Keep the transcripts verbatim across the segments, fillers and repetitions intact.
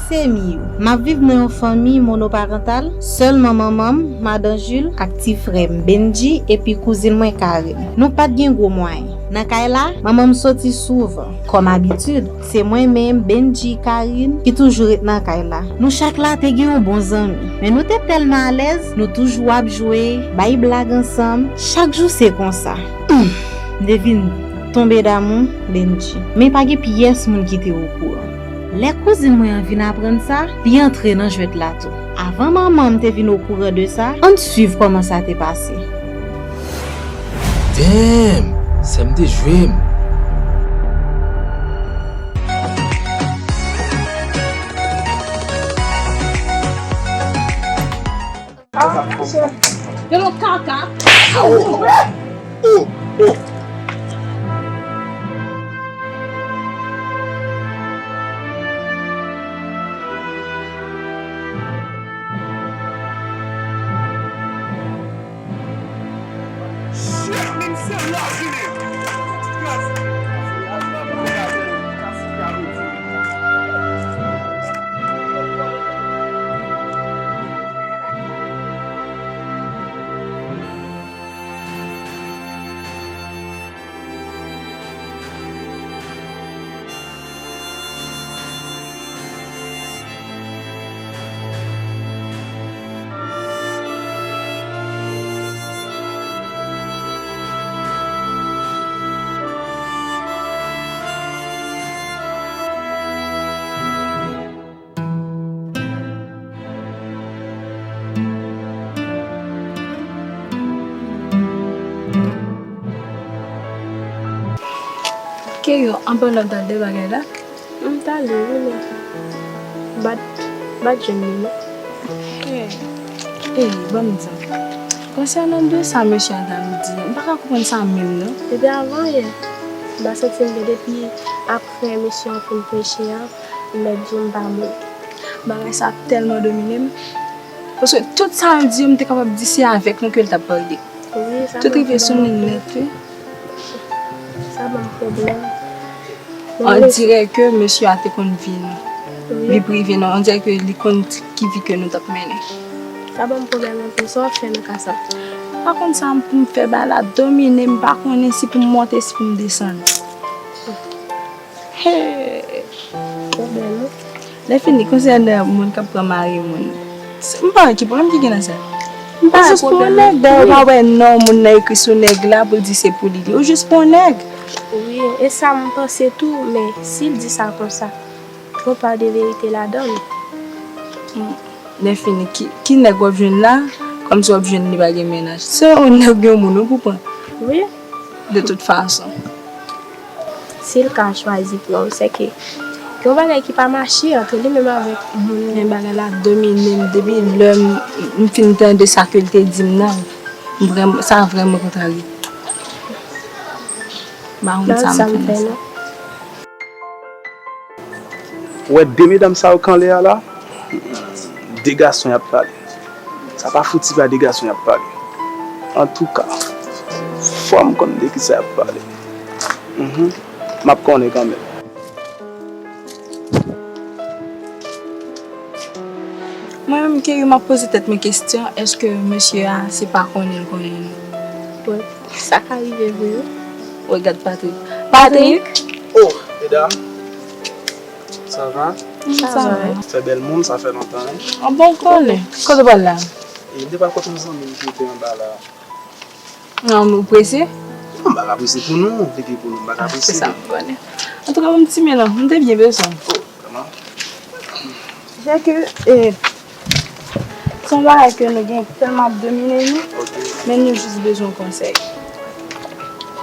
Se Miyu. M ap viv nan yon fanmi monoparantal, sèlman manman m, madan Jules, ak ti frè m, Benji, epi kouzin mwen, Karen. Nou pa t gen gwo mwayen. Nan kay la, manman m soti souvan. Kòm abitid, se mwen menm, Benji, Karine, ki toujou ret nan kay la. Nou chak la te gen yon bon zanmi, men nou te tèlman alèz, nou toujou ap jwe, bay blag ansanm. Chak jou se konsa. Humm, m te vin tonbe damou Benji, men pa gen pyès moun ki te okouran. Lè kouzin mwen an vin aprann sa, li antre nan jwèt la tou. Avan manman m te vin okouran de sa, ann swiv kòman sa te pase. Damn! Sè m te jwe m. Yo, kaka. Oh, oh. Ke yo, an palan de bagay la, m t ale, wi, men m pa t, m pa t jwenn li, non. Hey, hey, ban m di w. Konsènan de sa mesye a t ap di, m pa ka konprann sa menm, non. Depi avan yè, m pa santi m byen depi apre mesye an fin preche a, m mèt di w m pa bon. Bagay sa tèlman domine m. Paske tout sa yo di yo, m te kapab di se avèk nou ke l t ap pale. Wi, sa ban m pwoblèm anpil. Tout rive sou nou nèt, wi. Sa ban m pwoblèm. On dirè ke mesye a te konn vi nou. Wi. Vi prive nou. On dirè ke li konn ki vi ke nou t ap mennen. Sa ban m pwoblèm anpil. Sa w ap fè nan ka sa? M pa konn sa pou m fè, bagay la domine m, m pa konnen si pou m monte, si pou m desann. Hey! Pwoblèm, wi. Lè fini, konsènan moun k ap pran mari moun, se, m pa wè ki pwoblèm ki gen nan sa. M pa wè pwoblèm. Ou jis pran yon nèg, dayè ou pa wè non moun nan ekri sou nèg la pou l di se pou li li. Ou jis pran yon nèg. Wi, e sa m panse tou, men si l di sa konsa, gon pa de verite ladan l. Hmm. Lè fini, ki, ki nèg w ap jwenn la, kòmsi w ap jwenn li pa gen mennaj. Se yon nèg, yon moun ou pou pran. Wi. De tout fason. Si l ka chwazi pran w, sèke gen yon bagay ki pa mache ant li menm avèk moun nan. Men bagay la domine m depi lè m, m fin tande sa ke l te di m nan. M vrèm-, sa vrèman kontrarye m. M pa konn sa m fè nan sa. Ou wè de medam sa yo k anlè a la? De gason y ap pale. Sa pa fouti pa de gason y ap pale. Antouka, fò m konn de kisa y ap pale. Mhm. M ap konnen kanmenm. Mwen menm, Kerry, m ap poze tèt mwen kesyon, èske mesye a se pa konnen l konnen nou? Bon, sa ka rive vre, wi. Wè, gad Patrick. Patrick! Oh, medam! Sa va? Sa va. Fè bèl moun, sa fè lontan, wi. An bon, konnen. Kote w pral la? E m te pral kote yon zanmi m ki te anba la. Non, ou prese? Non, m pa ka prese pou nou. Li gen pou nou, m pa ka prese. Se sa m konnen. Antouka, bon, m ti men non, m te byen bezwen w. Oh, kòman? Sè ke, eh, se yon bagay ke nou gen tèlman ap domine nou, men nou jis bezwen konsèy.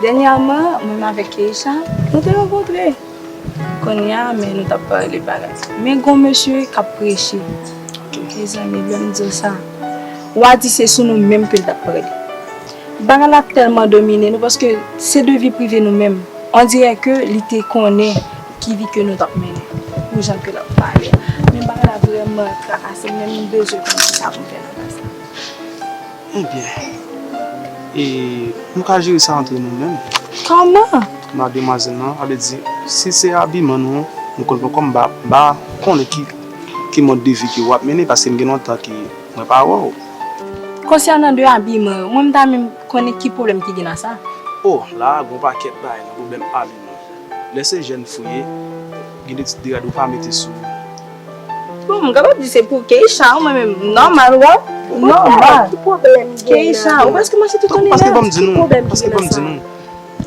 Dènyèman, mwen menm avèk Keisha, nou te rankontre. Kounye a, men nou t ap pale bagay. Men gon mesye k ap preche. Mezanmi, lè m di w sa, w a di se sou nou menm ke l t ap pale. Bagay la tèlman domine nou, paske se de vi prive nou menm. On dirè ke li te konnen ki vi ke nou t ap mennen, pou jan ke l ap pale a. Men bagay la vrèman trakase m, men m bezwen konn kisa pou m fè nan ka sa. Ebyen, e, nou ka jere sa antre nou menm. Kòman? Mademwazèl nan, sa vle di, si se abiman nou, nou konn pran kòm m pa, m pa konnen ki Ki mòd de vi ke w ap mennen, paske m gen lontan ke mwen pa wè w. Konsènan de abiman yo, mwen m ta menm konnen ki pwoblèm ki gen nan sa. O, la a gon pakèt bagay nan pwoblèm abiman. Lè se jèn fi w ye, gen de ti degade ou pa mete sou ou. Bon, m kapab di se pou Keisha, mwen menm, nòmal, wè. Nòmal. Ki pwoblèm gen Keisha, nan? Ou prèske mache tout ane la. Paske ban m di nou, paske ban m di nou.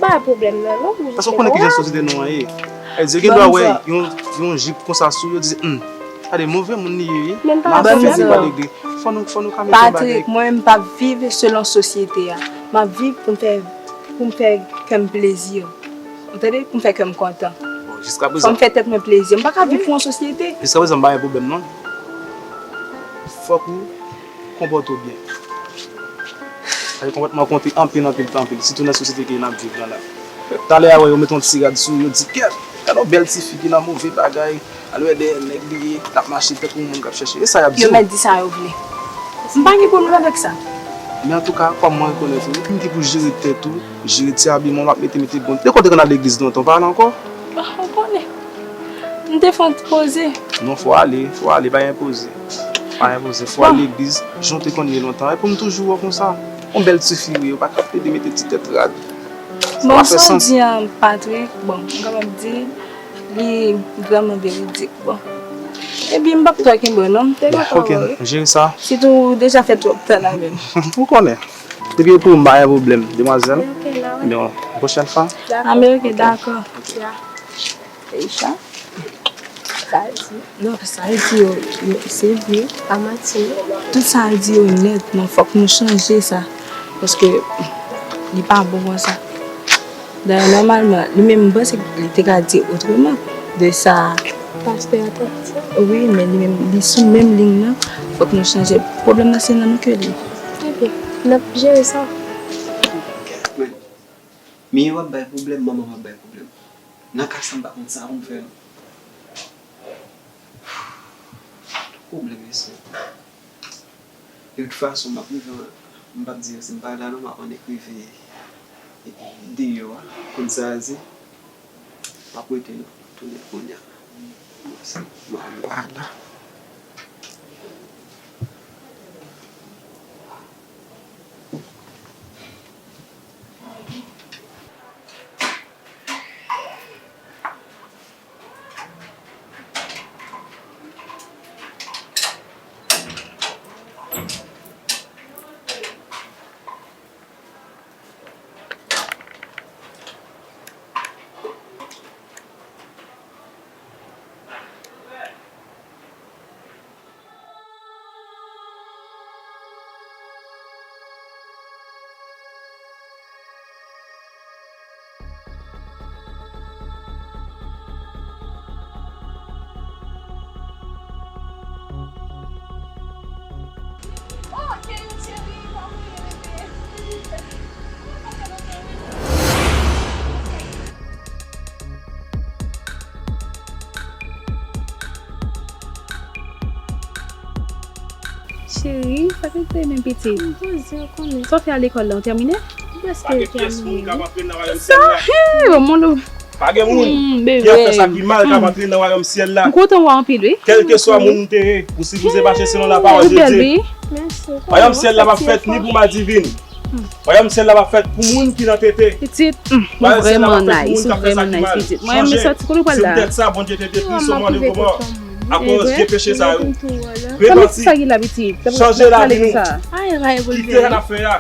Pa pwoblèm nan, non. Paske w konnen kijan sosyete nou an ye. Èl di yo gen dwa wè yon, yon jip konsa sou yo, di, hmm, gade, move moun li ye, wi. Men pa pwoblèm nan. Fò nou, fò nou ka mete yon bagay. Patrick, mwen menm m p ap viv selon sosyete a. M ap viv pou m fè, pou m fè kè m plezi. Ou tande? Pou m fè kè m kontan. Bon, jiska prezan. Fò m fè tèt mwen plezi. M pa ka viv pou yon sosyete. Jiska prezan, m pa gen pwoblèm, non. Fòk ou konpòte w byen. Paske konpòtman konte anpil, anpil, anpil, sitou nan sosyete ke n ap viv lan la. Talè a wè yo mete yon ti rad sou, yo di, kèt, gade yon bèl tifi ki nan move bagay, al wè dèyè nèg li ye, l ap mache tankou yon moun k ap chèche. E sa y ap di w. Yo mèt di sa yo vle. M pa gen pwoblèm avèk sa. Men antouka, kòm mwen rekonèt ou, ou ki pou jere tèt ou, jere ti abiman w ap mete, mete bon. Depi w te konn al legliz lontan, w pa al ankò? Ah, ou konnen. M te fè yon ti poze. Non, fò w ale, fò w ale, pa gen poze. Pa gen poze, fò w al legliz, jan w te konn ye lontan. E pou m toujou wè w konsa. Yon bèl tifi w ye, ou pa ka plede mete ti tèt rad. Bon, sa w di an, Patrick, bon, m kapab di, li vrèman veridik, bon. Epi m p ap twò kenbe w non, m te gen pawòl wi. Sitou ou deja fè twòp tan avè m. Ou konnen. Depi e pou ou, m pa gen pwoblèm, demwazèl. Bon, pwochèn fwa. Anben, ok, dakò. Keisha, sa l di. Non, sa l di yo, yo, se vre. Pa manti, non. Tout sa l di yo nèt, non, fòk nou chanje sa. Paske li pa bon konsa. Dayè, nòmalman, li menm, m panse li te ka di otreman de sa. Pastè a te di. Wi, men li menm, li sou menm liy nan. Fòk nou chanje. Pwoblèm nan, se nan nou ke li. Ebyen, n ap jere sa. Men, Miye w ap bay pwoblèm, manman w ap bay pwoblèm. Nan ka sa, m pa konn sa pou m fè, non. Pwoblèm, mesye. De tout fason, m ap rive, m p ap di yo si m pa la non, m ap annik rive deyò a. Konn sa a di, m ap rete non, tounen kounye a. M pa la. Cheri, sa k rive menm pitit? M poze, ou konnen. Sa w fè a lekòl la, ou tèmine? M prèske tèmine wi. Sa, hey, o moun. Pa gen moun ki ap fè sa ki mal k ap antre nan wayòm syèl la. M kontan wè w anpil wi. Kèlkeswa moun ou te ye, ou sipoze mache selon lapawòl de Dye. Wayòm syèl la p ap fèt ni pou madivin. Wayòm syèl la p ap fèt pou moun ki nan tete. Pitit, ou vrèman nice, ou vrèman nice pitit. Mwen menm sòti kote w pral la. Se poutèt sa Bondye te detwi Sodòm e Gomò akoz de peche sa yo. Repanti, chanje lavi nou, kite sa n ap fè a,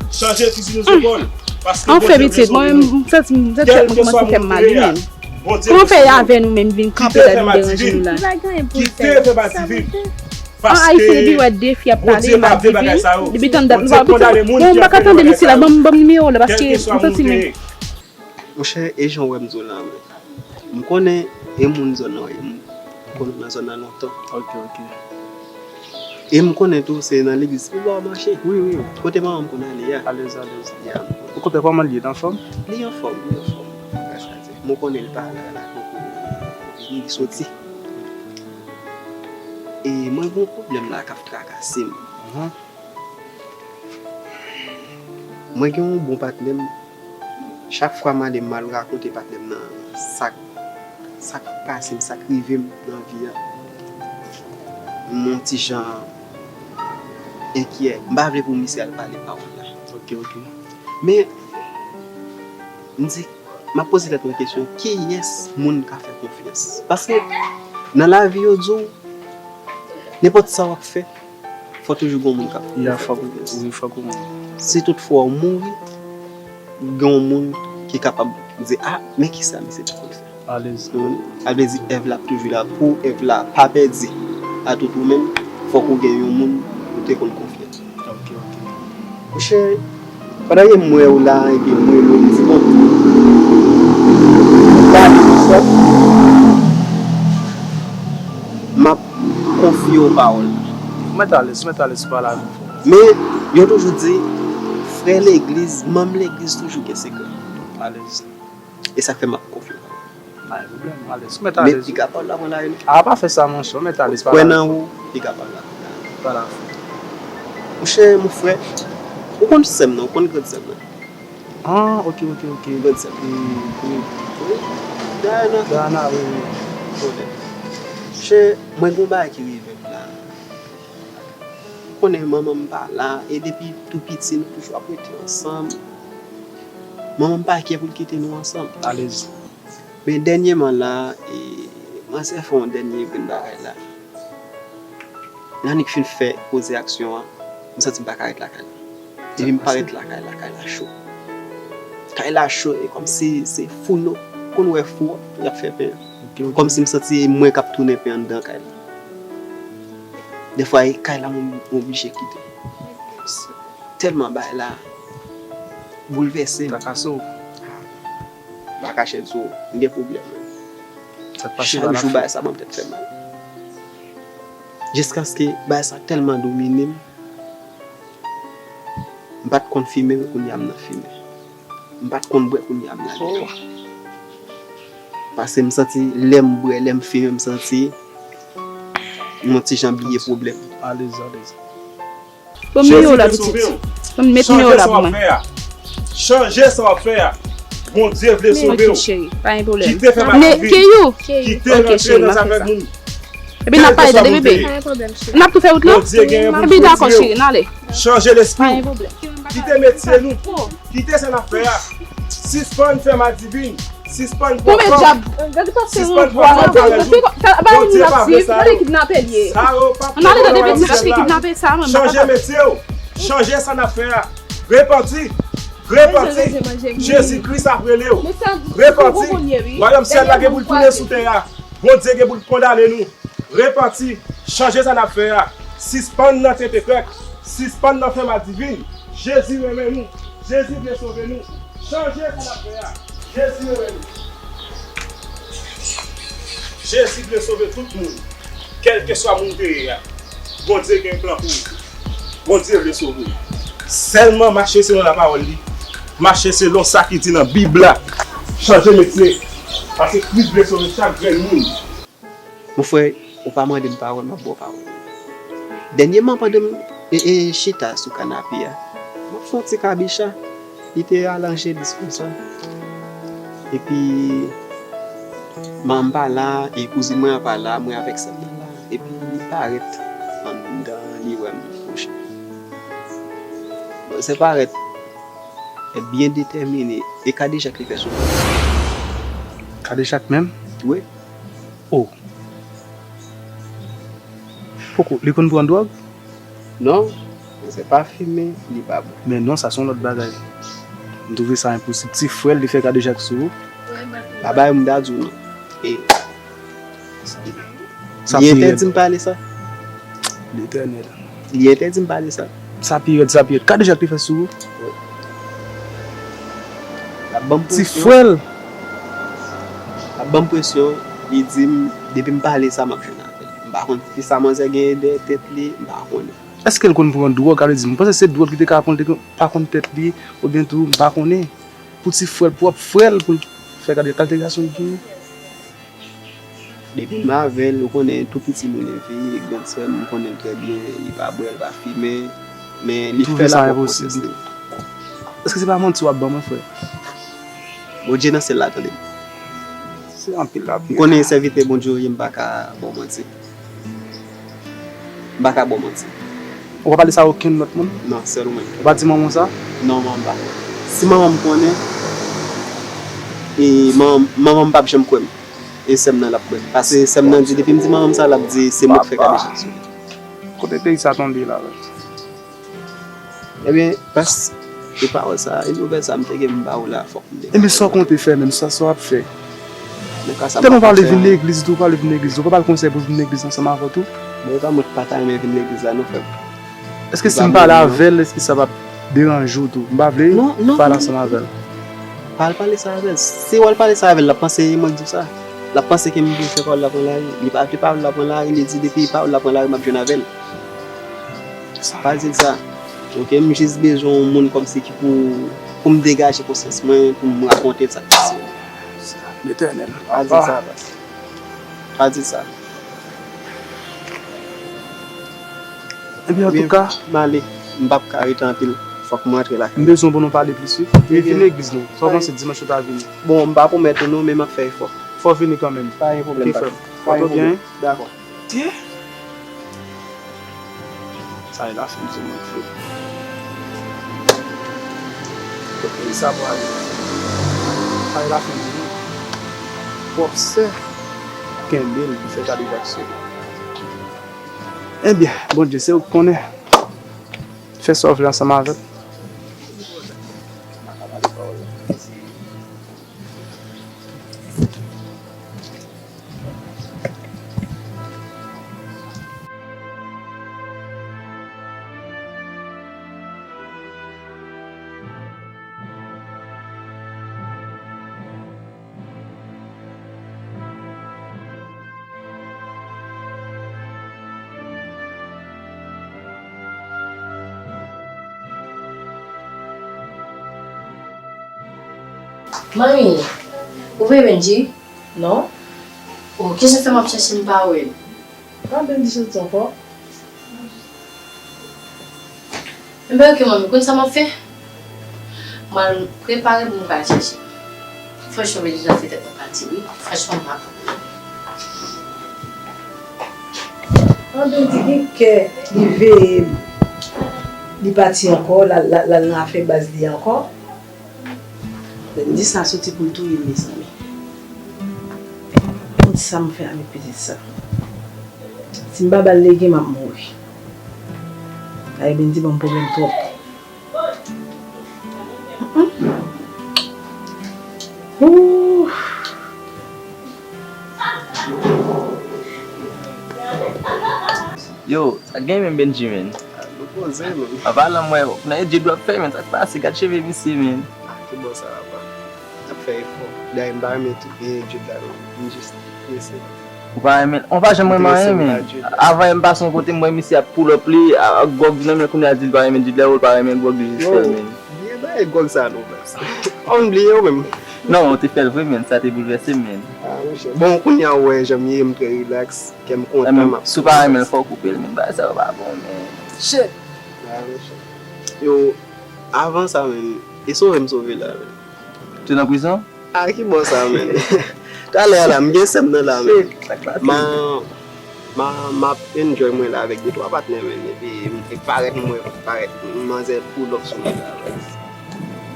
chanje fizi nou zepòl, paske Bondye vle sove nou. Kèlkeswa moun ou te ye a, Bondye vle sove nou. Kite fè madivin, kite fè madivin. Paske Bondye pa vle bagay sa yo. Bondye pa vle bagay sa yo. Kèlkeswa moun ou te ye. Monchè, e jan w wè m di w la, wi. M konnen e moun zòn nan, wi. M konnen w nan zòn nan lontan. Ok, ok. E m konnen tou, se nan legliz pi ba w mache. Wi, wi. Kote manman m konn ale a. Alèz, alèz. Ya. Okontrè, kòman l ye? L anfòm? Li anfòm, li anfòm. Gras a Dye. M konnen l pa la, la, poko vini, li soti. E mwen gen yon pwoblèm la k ap trakase m. Mhm. Mwen gen yon bon patnè m, chak fwa m ale m al rakonte patnè m nan sa k, sa k pase m, sa k rive m nan vi a. m yon ti jan enkyè. M pa vle pou misye al pale pawòl la. Ok, ok. Men, m di, m ap poze tèt mwen kesyon, kiyès moun ka fè konfyans? Paske nan lavi yo di w, nenpòt sa w ap fè, fò toujou gen yon moun k ap fè konfyans. Wi, fòk ou moun. Si toutfwa w mouri, gen yon moun ki kapab di, a, men kisa misye te konn fè. Alèz. Sa vle di èv la ap toujou la pou èv la pa pèdi a tout ou menm, fòk ou gen yon moun ou te konn konfye. Ok, ok. Monchè, pandan ke m wè w la, epi m wè w, m di, bon, gade pou sa, m ap konfye w pawòl. Ou mèt alèz, ou mèt alèz, pale avè m. Men, yo toujou di, frè legliz, manm legliz toujou gen sekrè. Alèz. E sa k fè m ap konfye w. Pa gen pwoblèm, alèz. Ou mèt alèz. Men piga pawòl la pran lari nou. A, pa fè sa, monchè. Ou mèt alèz, pale avè m. Kwè nan ou, piga pawòl la pran lari. Pale avè m. Monchè, mon frè, ou konn sè m nan, ou konn grann sè m nan. Ah, ok, ok, ok. Grann sè m. E, e, Dayana. Dayana, wi, wi. Monchè, mwen gen yon bagay ki rive m la. Ou konnen manman m pa la, e depi tou piti, nou toujou ap rete ansanm. Manman m pa kè pou l kite nou ansanm. Alèz. Men dènyèman la, e, manzè fè yon dènye grenn bagay la. Lè annik fin fè koze aksyon an, m santi m pa ka ret lakay la. Depi m parèt lakay la, kay la cho. Kay la cho, e kòmsi se fou nou konn wè fou an, y ap fè pen an. Ok, ok. Kòmsi m santi e mwen k ap tounen pen anndan kay la. Dèfwa, e kay la m oblije kite. Tèlman bagay la boulvèse m. Trakase w. M pa kache di w, m gen pwoblèm, menm. Sa k pase la? Chak jou bagay sa ban m tèt fè mal. Jiskaske bagay sa tèlman domine m, m pa t konn fimen, men kounye a m nan fimen. M pa t konn bwè, kounye a m nan bwè. Paske m santi lè m bwè, lè m fimen, m santi m yon ti jan bliye pwoblèm. Alèz, alèz. Ban m nimewo la pitit. Ban m met nimewo la pou mwen. Chanje sa w ap fè a. Bondye vle sove w. Ok, cheri, pa gen pwoblèm. Kite fè mal. Keyou. Kite rantre nan zafè moun. Ebyen, n ap pale tande, bebe. N ap tou fè wout lan. Ebyen, dakò, cheri, n ale. Chanje lespri w. Kite metye nou. Kite sa n ap fè a. Sispann fè madivin. Sispann pran kòb. Sispann pran kòb avè nou. Bondye pa vle sa yo. Sa yo p ap fè bon nan wayòm syèl la. Chanje metye w. Chanje sa n ap fè a. Repanti. Repanti. Jezi Kris ap rele w. Repanti. Wayòm syèl la gen pou l tounen sou tè a. Bondye gen pou l kondane nou. Repanti, chanje sa n ap fè a. Sispann nan tete krèk, sispann nan fè madivin. Jezi renmen nou. Jezi vle sove nou. Chanje sa n ap fè a. Jezi renmen nou. Jezi vle sove tout moun. Kèlkeswa moun w te ye a, Bondye gen plan pou ou. Bondye vle sove w. Sèlman mache selon lapawòl li. Mache selon sa ki di nan Bib la. Chanje metye. Paske Kris vle sove chak grenn moun. Mon frè, ou pa mande m pawòl, m ap ba w pawòl. Dènyèman, pandan m, e, e, chita sou kanape a, m ap fè yon ti kabicha. Li te al an jelis konsa. Epi, manman m pa la, e kouzin mwen an pa la, mwen avèk sè m nan la. Epi, li parèt anndan, li wè m, monchè. Bon, se parèt, e byen detèmine. E kadejak li fè sou mwen. Kadejak menm? Wi. Oh. Poko, li konn pran dwòg? Non, se pa fimen, li pa bwè. Men non, sa se yon lòt bagay. M twouve sa enposib. Ti frè l, li fè kadejak sou ou? Pa bay m ta di w non. E, sa li entèdi m pale sa. Letènèl. Li entèdi m pale sa. Sa pi rèd, sa pi rèd. Kadejak te fè sou ou? Wi. L ap ban m presyon. Ti frè l. L ap ban m presyon. Li di m, depi m pale sa, m ap jwenn avè l. M pa konn kisa manzè genyen dèyè tèt li, m pa konnen. Èske l konn pran dwòg? Sa vle di, m panse se dwòg ki te ka pran l, te pa konn tèt li, oubyen tou, m pa konnen. Pou ti frè l, pwòp frè l, pou l fè gade kalite gason l genyen. Depi m avè l, ou konnen tou piti nou leve, grann sè m, m konnen l trè byen, li pa bwè, li pa fimen, men li fè l ak konsyans li. Èske se pa manti w ap ban mwen, frè? Bondye nan syèl la tande m. Se anpil, anpil. M konnen sèvitè Bondye w ye, m pa ka ba w manti. M pa ka ba w manti. Ou pa pale sa a okenn lòt moun? Non, sèl ou menm. Ou pa di manman w sa? Non, manman m pa. Si manman m konnen, e manman, manman m p ap janm kwè m. E sè m nan l ap kwè m. Paske sè m nan di, depi m di manman m sa, l ap di se mwen k fè kado sa sou li. Kote peyi sa tonbe la menm? Ebyen, pas, e pawòl sa, e nouvèl sa m te gen m ba ou la, fòk m te. Ebyen, sa w konte fè menm, sa, sa w ap fè? Nan ka sa, m pa konn fè anyen. Tèlman w pale vin legliz tou, w pale vin legliz tou, w pa ba l konsèy pou l vin legliz ansanm avè w tou? Bon, e pa mwen k pa ta renmen vin legliz la, non, frè m. Èske si m pale avè l, èske sa p ap deranje w tou? M pa vle pale ansanm avè l. Pa al pale sa avè l. Si w al pale sa avè l, l ap panse e mwen k di w sa. L ap panse ke m vin fè pawòl la pran lari. Li pa vle pawòl la pran lari, li di depi pawòl la pran lari, m ap jwenn avè l. Pa di l sa. Ok, m jis bezwen yon moun kòmsi ki pou, pou m degaje konsyans mwen, pou m rakonte l sa k pase. Letènèl. Pa di l sa, pas. Pa di l sa. Ebyen, antouka, m ale. M p ap ka rete anpil. Fòk m rantre lakay. M bezwen pou nou pale plis, wi. Ebyen, vin legliz nou. Sa w panse dimanch ou ta vini? Bon, m pa pwomèt ou non, men m ap fè efò. Fò w vini kanmenm. Pa gen pwoblèm, pa gen pwoblèm. Dakò. Tye. Sa e lafen di mwen, frè. Kot peyi sa pwale? Sa e lafen di mwen. Pwòp sè, kenbe l, fè kado Jakso. Ebyen, Bondye, se ou k konnen. Fè sa w vle ansanm avè l. Manmi, ou vle Bendji? Non. Oh, kijan fè m ap chèche m pa wè l? Pa Bendji soti ankò? Enben, ok, manmi, konn sa m ap fè? M al prepare pou m pral chèche. Franchman, Bendji nan fè tèt mwen pati, wi. Franchman, m pa konn. An Bendji gen kè li veye m. Li pati ankò, l al, l al, l al nan afè baz li ankò. Bendji sa soti pou l touye m, mezanmi. Pou di sa m fè avèk pitit sa. Si m pa ba l legen, m ap mouri. Ay, Bendji ban m pwoblèm twòp. Mm-mm. Ooh. Yo, sa k gen menm, Benji, menn? Ah, nou poze, menn. An palan, m wè nan etid w ap fè, menn, sa k pase? Gad cheve misye, menn. Ah, ki bò sa, apa? N ap fè efò. Dayè, m pa renmen tou, e, etid la, non. M jis prese. Ou pa renmen, ou pa janm renmen anyen, menn. Avan, m pase yon kote, m wè misye ap pull up li, a, ak gwòg nan men, kounye a di l pa renmen etid la, ou l pa renmen gwòg, li jis fè l, menn. Bliye dayè gwòg sa, non, baz. Ou bliye ou menm. Non, ou te fè l vre, menn. Sa te boulvèse m, menn. Ah, monchè. Bon, kounye a, ou wè jan m ye, m trè rilaks. Kè m kontan, m ap. Si w pa renmen l, fò w koupe l, menn. Bagay sa yo pa bon, menn. Shit! Ah, monchè. Yo, avan sa, menn, e sove m sove la, menn. Ou te nan prizon? A, ki bò sa, menn? Talè a la, m gen sè m nan la, menn. Shit, sa k pase? Ma, ma, m ap enjoy mwen la avèk de twa patnè, menn. Epi, m te parèt, m wè, parèt, manzè pull up sou mwen la, baz.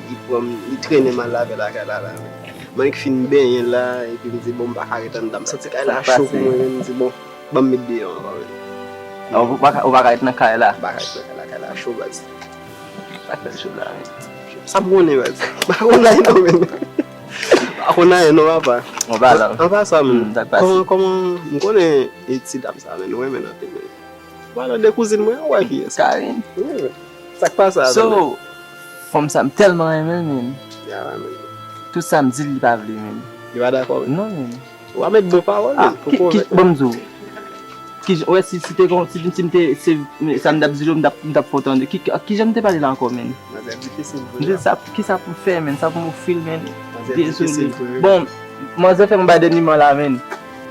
Li pran m, li trennen m al lave lakay la, la, menn. Mwen k fin benyen la, epi m di, bon, m pa ka ret anndan. M santi kay la cho pou mwen, menn. M di, bon, ban m met deyò ankò, menn. Ah, ou pa ka, ou pa ka ret nan kay la? M pa ka ret nan kay la, kay la cho, baz. Sa k fè l cho la, menn? Sa m konnen, baz. M pa konn anyen non, menn. M pa konn anyen non, papa. Bon, pa la. An, an pasan, menn. Hmm, sa k pase? Kòman, kòman, m konnen e ti dam sa, menn, ou renmen l anpil, menn. Palan de kouzin mwen an, ou wè kiyès? Karine. Wi, wi. Sa k pase avè l? So, fanm sa m tèlman renmen l, menn. Ya, menn. Tout sa m di l, li pa vle, menn. Li pa dakò, menn? Non, menn. Ou pa met bon pawòl, menn, pou konvenk li. Ban m di w. Ki, ou wè, si, si te kon, si, si m te, se, sa m t ap di l, m t ap, m t ap fè w tande. Ki, ki, kijan m te pale la ankò, menn? Manzè difisil vre. M di l sa, kisa pou m fè, menn? Sa pou m ofri l, menn? Dezole. Manzè difisil vre. Bon, manzè fè m bay dènye man la, menn.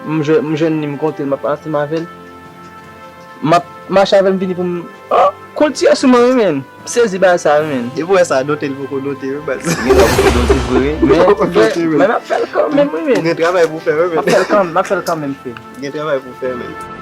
M jwenn, m jwenn li, m kontre l, m ap pale ansanm avè l. M ap mache avè l, m vini pou m, oh, kou l tire sou mwen, wi, menn. M sezi bagay sa, wi, menn. Depi w wè sa, dote l poko dote, wi, baz. Gen lè w poko dote vre, wi. Men, men m ap fè l kanmenm, wi, menn. Ou gen travay pou fè, wi, menn. M ap fè l kanmenm, m ap fè l kanmenm, frè. Gen travay pou fè, menn.